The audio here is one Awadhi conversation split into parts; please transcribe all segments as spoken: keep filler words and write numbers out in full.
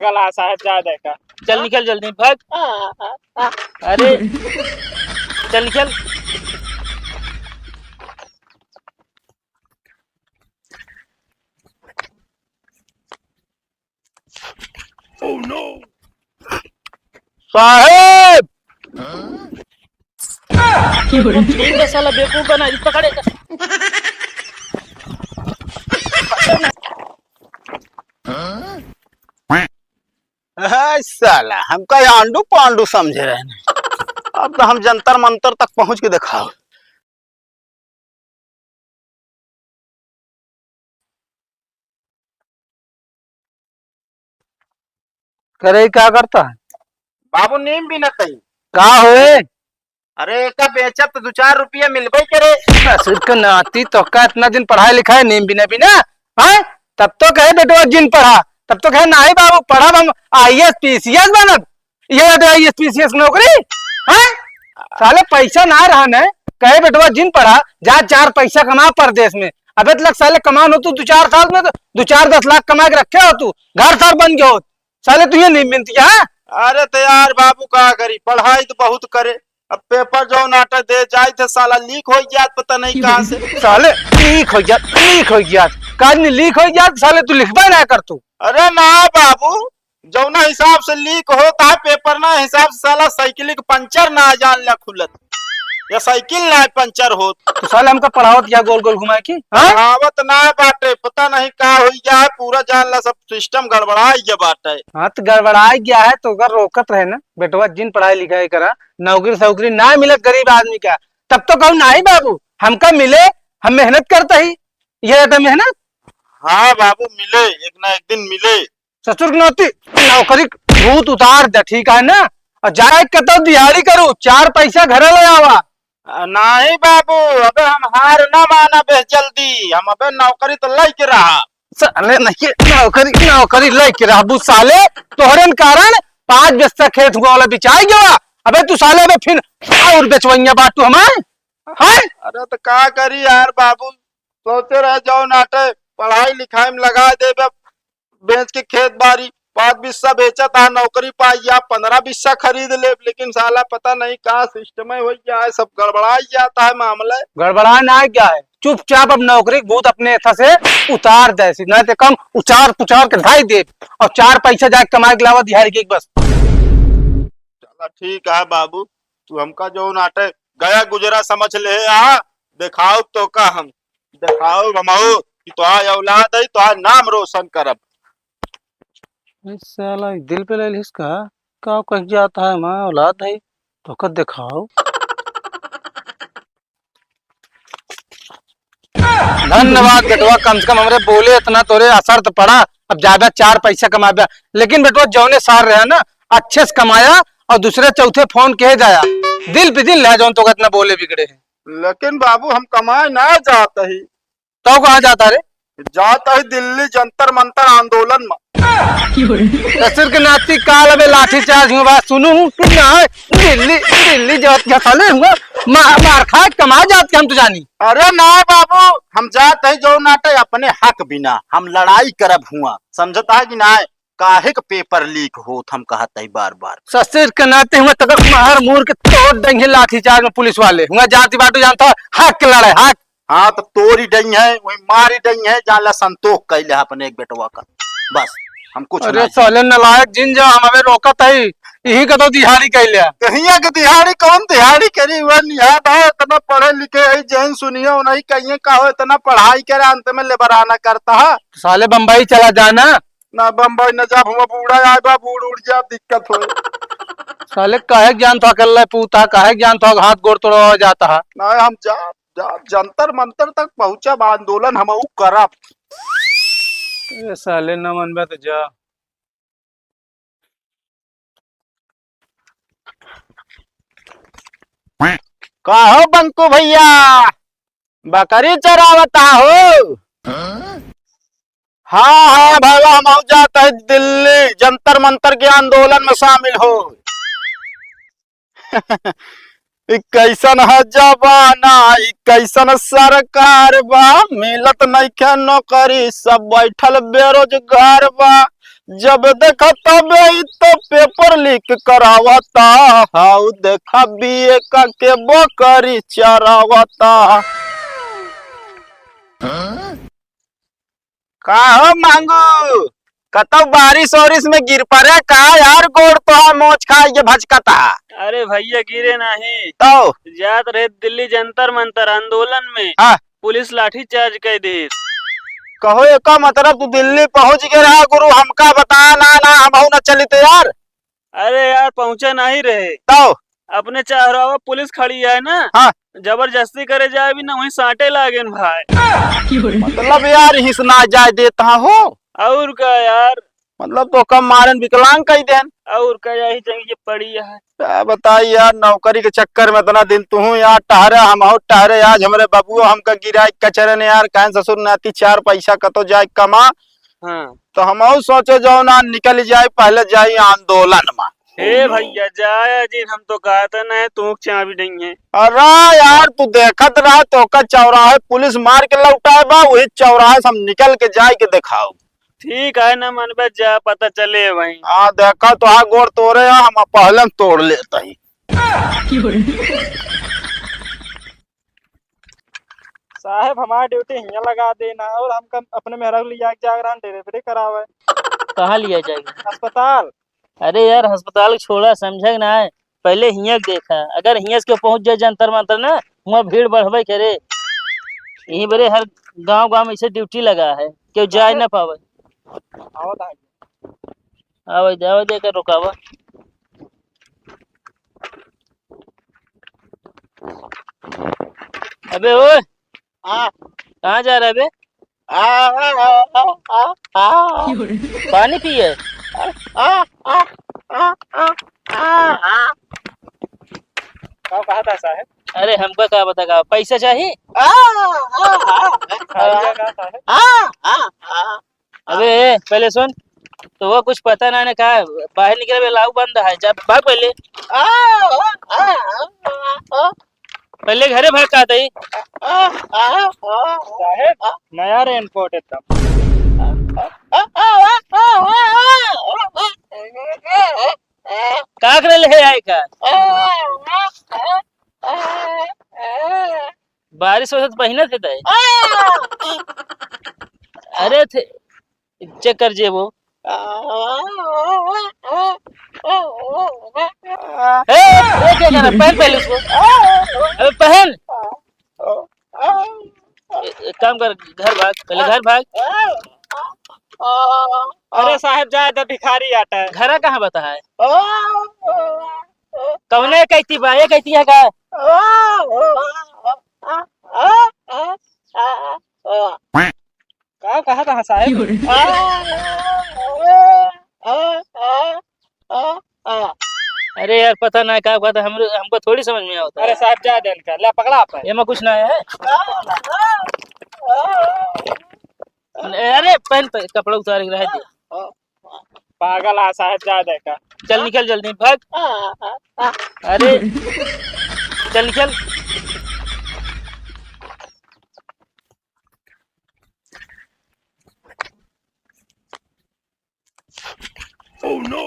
गला साहब, जा देखा। चल निकल जल्दी, भाग। आ, आ, आ। अरे, चल निकल। Oh no! साहेब! ठीक है, साला बेवकूफ बना, पकड़े। हाय साला, हमका आंडू पांडू समझे रहे। अब तो हम जंतर मंतर तक पहुंच के देखाओ। करे, का करता है? बाबू, नीम बिनत ही। का होए? अरे, एका बेचत तो दो चार रुपया मिलबे करे। ससुर के नाती, तो का इतना दिन पढ़ाई लिखाई, नीम बिने बिना? हैं? तब तो कहे बेटवा जिन पढ़ा, तब तो कहे, "नाही बाबू, पढ़ब हम, आईएएस पीसीएस बनब।" ये तो आईएएस पीसीएस नौकरी, हैं? साले पैसा ना रहा न, कहे बेटवा जिन पढ़ा, जा चार पैसा कमा परदेस में। अबे तलक साले कमान हो तू दो चार साल में तो दो चार दस लाख कमा के रखे हो तू, घर सर बन गयो। साले तू ये नहीं मिलती है? अरे तो यार बाबू का करी, पढ़ाई तो बहुत करे, अब पेपर जो नाटक दे जाए थे साला लीक हो गया, पता नहीं कहाँ से। साले लीक हो गया, लीक हो गया, का नहीं लीक हो गया, साले तू लिखबे ना कर तू। अरे ना बाबू, जौना हिसाब से लीक होत है पेपर ना, हिसाब से साला साइकिल के पंचर ना जान ला खुलत, या साइकिल ना पंचर होत। तो साले हमका पढ़ावत या गोल गोल घुमाए की, हाँ? पढ़ावत ना बाटे, पता नहीं का हुई गया है, पूरा जान ला सब सिस्टम गड़बड़ाई गया बाटे। हाँ, तो गड़बड़ाई गया है तो अगर रोकत रहे ना, बेटवा जिन पढ़ाई लिखाई करा, नौकरी सौकरी ना मिलत गरीब आदमी का, तब तो कहूँ, "नाही बाबू, हमका मिले, हम मेहनत करता ही।" ये रहता मेहनत। हाँ बाबू, मिले, एक ना एक दिन मिले। ससुर के नाती, नौकरी भूत उतार दे, ठीक है ना? और जाए कतौ दिहाड़ी करू, चार पैसा घरे ले आवा। आ, नाही बाबू, अबे हम हार ना मानब एह जल्दी, हम अबे नौकरी तो लइके रहा। साले नहीं, नौकरी, नौकरी लइके रहबू साले, तोहरन कारण पाँच बिस्सा खेत हुआ वाला बिचाई गवा। अबे तू साले अबे फिर और बेचवइया बाटू हमार, हैं? अरे तो का करी यार बाबू, सोचे रहे जौन आटे पढ़ाई लिखाई में लगा देबे, बेच के खेत बारी, पाँच बिस्सा बेचत आ, नौकरी पाई या पन्द्रह बिस्सा खरीद लेब, लेकिन साला पता नहीं का सिस्टम है, हो गया है, सब गड़बड़ा जाता है मामला। गड़बड़ा ना क्या है, चुपचाप अब नौकरी के भूत अपने एथा से उतार दे, नहीं तो कम उचार पुचार के ढाई देब और चार पैसा जाके कमाए के लावा दिहाड़ी के बस। चला ठीक है बाबू, तू हमका जौन आटे गया गुजरा समझ ले आ, देखाओ तो का हम, देखाओ हमहू कि तोहार औलाद है, तोहार नाम रोशन करब। ए साला, ई दिल पे ले लिस का? का कह जाता है, मैं औलाद है, तो का देखाओ। धन्यवाद बेटवा, कम से कम हमरे बोले इतना तोरे असर तो पड़ा। अब ज्यादा चार पैसा कमाबे, लेकिन बेटवा जौने सार रहे ना, अच्छे से कमाया और दूसरे चौथे फोन के जाया, दिल पे दिल है जौन तो इतना बोले बिगड़े है। लेकिन बाबू हम कमाए ना जात ही। तो कहाँ जाता रे? जात ही दिल्ली जंतर मंतर आंदोलन में। ससुर के नाती काल अबे लाठी चार्ज हुआ बात सुनू हूँ कि ना, दिल्ली, दिल्ली जात के साले हुआ, मा-, मार खा कमा जात के हम तो जानी। अरे ना बाबू, हम जात ही जो नाटे अपने हक बिना, हम लड़ाई करब हुआ, समझता है कि ना? काहे के पेपर लीक होत हम कहत ही बार बार। ससुर के नाती हुआ तक मार मूर के तोड़ देंगे लाठी चार्ज में पुलिस वाले। हुआ जाति बाटू जानता है, हक लड़े, हक। हाँ, तो तोरी डई है, वही मारी डई है, जाला संतोष कैले है अपने एक बेटवा का। बस, हम कुछ अरे ना साले नलायक जिन जा, हम अबे रोकत है, यही का तो दिहाड़ी कैले है। कहिया के दिहाड़ी, कौन दिहाड़ी करी? वह निहार है, इतना पढ़े लिखे है, जैन सुनिए, उन्हीं कहिए का हो, इतना पढ़ाई करे, अंत में लेबराना करता है। साले बम्बई चला जाना। ना बम्बई न जाब, हुआ बूढ़ा आए बा, बूढ़ उड़ जाब, दिक्कत होए। साले काहे ज्ञान था कर ले पूता, काहे ज्ञान था हाथ गोड़ तोड़वा जाता है। ना हम जा, जा, जंतर मंतर तक पहुँचब, आंदोलन हम ऊ करब। ए साले न मनबे तो जा। का हो बंकू भैया, बकरी चरावता हो? हाँ, हाँ, भैया, हम जात है दिल्ली, जंतर मंतर के आंदोलन में शामिल हो। ई कैसन ह जमाना, ई कैसन सरकार बा, मिलत नइखे नौकरी, सब बैठल बेरोजगार बा। जब देखा तबे इ तो paper leak करावता, हाउ देखा बीए का के बकरी चरावता। का हो मांगू, कतौ बारिश ओरिश में गिर पड़े का यार, गोड़ तोहार मोच खाई के भचकता। अरे भैया गिरे नाही। तो? जात रहे दिल्ली जंतर मंतर आंदोलन में। हाँ। पुलिस लाठी चार्ज कर दी। कहो एका मतलब तू दिल्ली पहुंच गए रहा गुरु, हमका बता ना, ना हम न चलित यार। अरे यार, पहुंचे नहीं रहे। तो? अपने चौराहा पुलिस खड़ी है ना, हाँ। जबरदस्ती करे जाए भी ना, वहीं साटे लागेन भाई। मतलब यार, हिस ना जाए देता हो। और का यार? मतलब तो कम मारन विकलांग कई देन। और का, यही जंग ये पड़ी है। क्या बताई यार, नौकरी के चक्कर में इतना दिन तू यार टहरे, हम और टहरे, आज हमरे बबुओ हमका गिराए कचरे ने यार, कहन ससुर नाती चार पैसा कतो जाए कमा, हाँ। तो हमहू सोचे जाओ ना निकल जाए, पहले जाए आंदोलन में। हे भैया, जाए जिन, हम तो कहते नहीं, तू चाबी नहीं है। अरे यार, तू देखत रहा, तोका चौराहे पुलिस मार के लौटाए बा, वही चौराहे से हम निकल के जाए के देखाओ। ठीक है ना, मन बे जा, पता चले वहीं। हाँ, देखा तो हाँ, गोड़ तोड़े हैं, हम पहले हम तोड़ लेते ही। साहेब, हमार ड्यूटी हियाँ लगा देना और हमका अपने मेहरारू लिया के जागरण डिलीवरी करावे। कहाँ लिया जाएगा? अस्पताल। अरे यार, अस्पताल छोड़ा, समझे ना है, पहले हियाँ के देखा। अगर हियाँ से केहू पहुँच जाए जंतर मंतर ना, हुआँ भीड़ बढ़बे करे। यहीं बरे हर गाँव गाँव में ऐसे ड्यूटी लगा है, केहू जाए ना पावे। आवत है। आवे दे, आवे दे, एकर रुकावा। अबे ओए, हाँ। कहाँ जा रहा है बे? आ, आ, आ, आ, आ, आ। पानी पिए? आ, आ, आ, आ, आ, आ। का कहा था साहेब? अरे हमका का पता का पैसा चाही? आ, आ, आ, आ, खाली आ, का साहेब? आ, आ, आ। अबे ए, पहले सुन, तो वो कुछ पता ना ने कहा, बाहर निकले बे, लाऊ बंद है, जा भाग पहले। आ, आ, आ, आ, आ। पहले घरे भाग का तई। आ, आ, आ, आ। साहेब, नया रेनकोट एकदम। का करे ले आए का? बारिश होत पहिनत है तय। अरे थे, चेक कर जेबो। ए, ए, क्या कर रहा? पहन पहले उसको। अबे पहन। ए-, एक काम कर, घर भाग, पहले घर भाग। अरे साहेब, जाए तो भिखारी आता है। घरा कहाँ बता है? कौने कहती बा? ये कहती है का? का कहा था साहेब? अरे यार, पता ना का कहता, हम, हमको थोड़ी समझ में आवता है। अरे साहेब, जा दे इनका, ले पकड़ा आप। एमा कुछ ना है। अरे पहन, पहन, कपड़ा उतार के रह दे। पागल है साहेब, जा दे का। चल निकल जल्दी, भाग। अरे चल निकल। Oh no!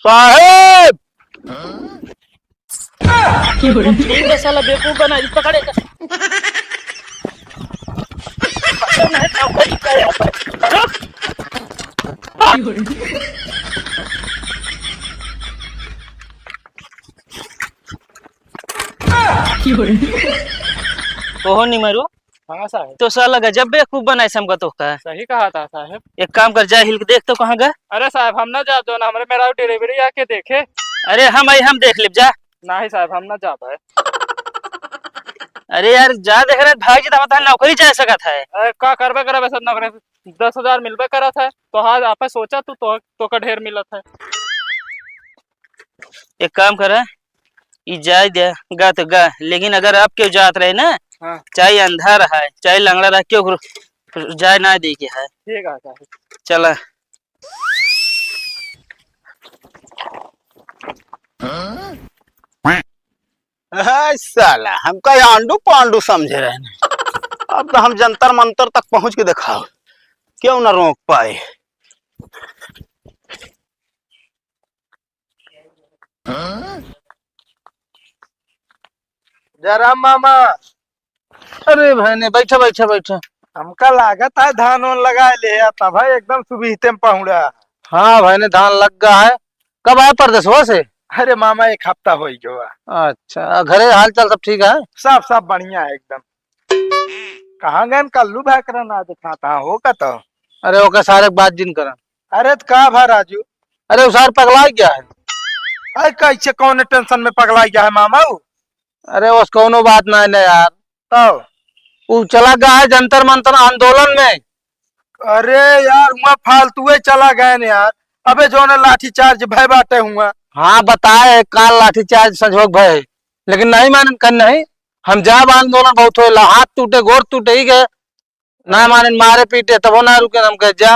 साहेब! ठीक है, साला बेवकूफ बना, पकड़े। कहो नहीं मारो। हाँ साहेब। तो साला गजब बेवकूफ बनाए समका तो का। सही कहा था साहेब। एक काम कर, जा हिल के देख तो कहाँ गा। अरे साहेब, हम ना जाब, जो ना हमरे मेहरारू डिलीवरी आके देखे। अरे हम आई, हम देख लेब, जा। नहीं साहेब, हम ना जाब है। अरे यार, जा देख रहे, भाग जी, तब नौकरी जा सकत है। अरे का करबे करबे सब नौकरी, दस हजार मिलबे करत है, तो आज आपे सोचा तू, तो, तो का ढेर मिलत है। एक काम करे, ई जाए दे, गा तो गा, लेकिन अगर अब केहू जात रहे ना, हाँ। चाहे अंधा रहा है, चाहे लंगड़ा रहा, केहू जाए ना दे के है। ठीक है, साहेब। चला। हाय साला, हमका ये आंडू पांडू समझे रहे ना। अब तो हम जंतर मंतर तक पहुंच के देखाओ, केहू ना रोक पाए। जय राम मामा। अरे भाई ने, बैठा, बैठा, बैठा। हमका लागत है धान वान लगा ले है, तब है एकदम सुबीते में पहुड़ा। हाँ भाई ने, धान लग गया है। कब आए परदेसवा से? अरे मामा, एक हफ्ता हो गयो है। अच्छा, घरे हाल चाल सब ठीक है? सब, सब बढ़िया है एकदम। कहाँ गए कल्लू भाई करा ना दिखाता हो का तो? अरे ओके सारे बात जिन करा। अरे तो का भा राजू? अरे उ सार पगला गया है। अरे कैसे, कौन टेंशन में पगला गया है मामा उ? अरे उस कौनो बात ना है ना यार। तो उ चला गया है जंतर मंतर आंदोलन में। अरे यार, हुआ फालतुए चला गए न यार। अबे जो ना लाठी चार्ज भय बाटे हुआ। हाँ बताए, काल लाठी चार्ज संजोग भय, लेकिन नहीं मानन कर नहीं। हम जाब आंदोलन बहुत होएला, हाथ टूटे, गोर टूटे ही गए, ना मानन, मारे पीटे, तबो ना रुके, हम कह जा।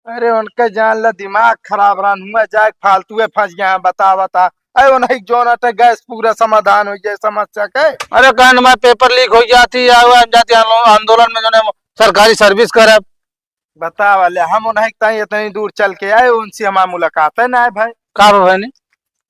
अरे उनके जान ला, दिमाग खराब रहन हुआ, जाए फालतुए फंस गया है, बता बता। अरे उन्हें जोन अटे गैस पूरा समाधान हो जाए समस्या के। अरे कहन मैं पेपर लीक हो जाती है, हम जाती आंदो-, आंदोलन में जो है सरकारी सर्विस करब। बतावा ले, हम उन्हें ताई इतनी दूर चल के आए, उनसे हमार मुलाकात है ना है भाई। का बा भाई ने?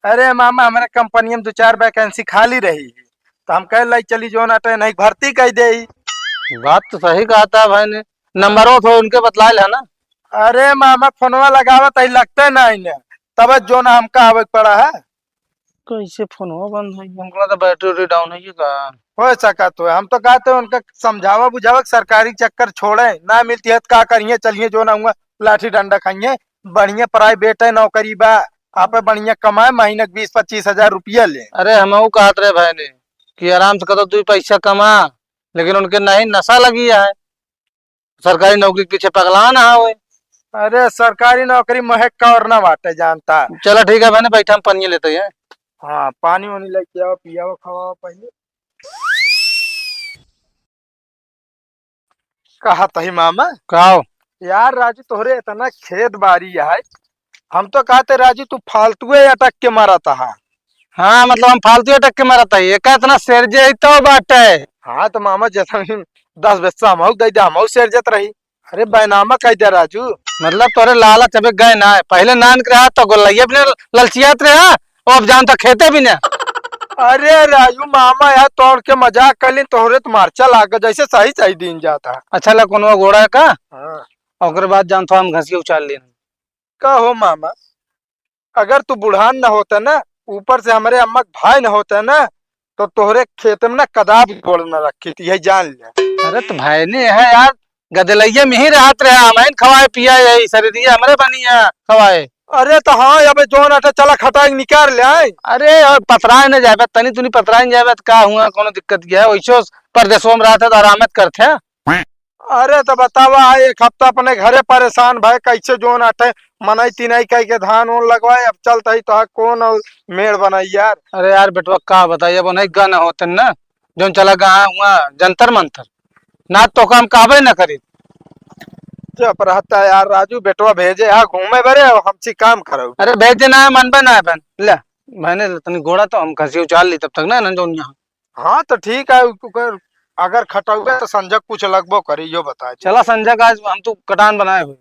अरे मामा, हमारे कंपनी में दो चार वैकेंसी खाली रही, तो हम कह लाई चली जोन अटे नहीं भर्ती कर दे। बात तो सही कहा था भाई ने, नंबरो तो उनके बतलाइल है ना। अरे मामा, फोनवा लगावत ही लगते नहीं ने, तब जोन हमका आवे के पड़ा है। कैसे फोनवा बंद हो गया? हमको लगा बैटरी उटरी डाउन है ये का? हो सका तो, हम तो कहते हैं उनका समझावा बुझावा कि सरकारी चक्कर छोड़े, ना मिलती है तो का करिए, चलिए जो ना हुआ लाठी डंडा खाइए, बढ़िया प्राइवेट है नौकरी बा, आप बढ़िया कमाए, महीने के बीस पच्चीस हजार रुपया ले। अरे हम वो कहत रहे भाई ने कि आराम से कतो दो पैसा कमा, लेकिन उनके नहीं नशा लगी है। सरकारी नौकरी के पीछे पगला ना होए। अरे सरकारी नौकरी महक का और ना बाटे जानता। चला ठीक है बहने, बैठा हम पानी लेते हैं। हाँ पानी वानी लेके आओ, पियाओ, खवाओ पहले। कहा तही मामा। का हो? यार राजू तोहरे इतना खेत बारी है, हम तो कहते राजू तू फालतुए अटक के मारा था। हाँ, मतलब हम फालतू अटक के मरत हई, एका इतना सेरजे ही तो बाटे। हाँ, तो मामा जैसा भी दस बिस्सा हमहू दे दे, हमहू सेरजत रही। अरे बैनामा कह दे राजू। मतलब तोरे लालच अबे गए ना है, पहले नान के रहा तो गोलैया भी ना ललचियात रहा, और अब जान तो खेते भी ना। अरे राजू मामा यार तोड़ के मजाक कर ली, तोहरे तो मारचा लाग जैसे सही सही दिन जाता। अच्छा ला कोनो गोड़ा है का? हाँ। ओकरे बाद जान तो हम घसिया उछाल लेना। का हो मामा, अगर तू बुढ़ान न होते ना, ऊपर से हमरे अम्मा के भाई न होते ना, तो तोहरे खेत में ना कदाप गोड़ न रखी थी, यही जान ले। अरे तो भाई ने है यार, गदलैया में ही रहत रहे, हम खवाए पिया यही शरीर ये हमरे बनी है खवाए। अरे तो हाँ, अबे जोन अटे चला खटाई निकाल ले आए। अरे और पतराए न जाबे, तनी तुनी पतराए न जाबे तो का हुआ, कोनो दिक्कत क्या है? वैसे परदेशों में रहते तो आरामत करते हैं। अरे तो बतावा, एक हफ्ता अपने घरे परेशान भए, कैसे जोन अठे मनई तिनई कह के धान ओन लगवाए, अब चलत ही तो कौन और मेड़ बनाई यार। अरे यार बेटवा का बताई, अब उन्हें गन होते ना, जोन चला गया हुआ जंतर मंतर, ना तो काम कहबे ना करी। चुप रहता यार राजू, बेटवा भेजे यहाँ घूमे बरे, अब हमसे काम करो। अरे भेजे ना है, मनबे ना है बहन, ले बहने तनी गोड़ा तो हम घसी उचाल ली तब तक ना, ना जोन यहाँ। हाँ, तो ठीक है, उ-, उकर अगर खटौबे तो संझक कुछ लगबो करी, यो बता दे। चला संझक आज हम तो कटान बनाए हुए।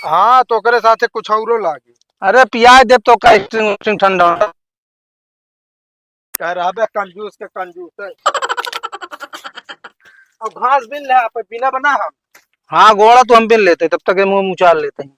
हाँ, तो ओकरे साथे कुछ औरो लागी। अरे पियाज देब तो का स्ट्रिंग उस्ट्रिंग ठंडा होता। कह रहा बे कंजूस के कंजूस है। अब घास बिन ले, आप बिना बना हम। हाँ, गोड़ा तो हम बिन लेते, तब तक ये मुँह मुचार लेते हैं।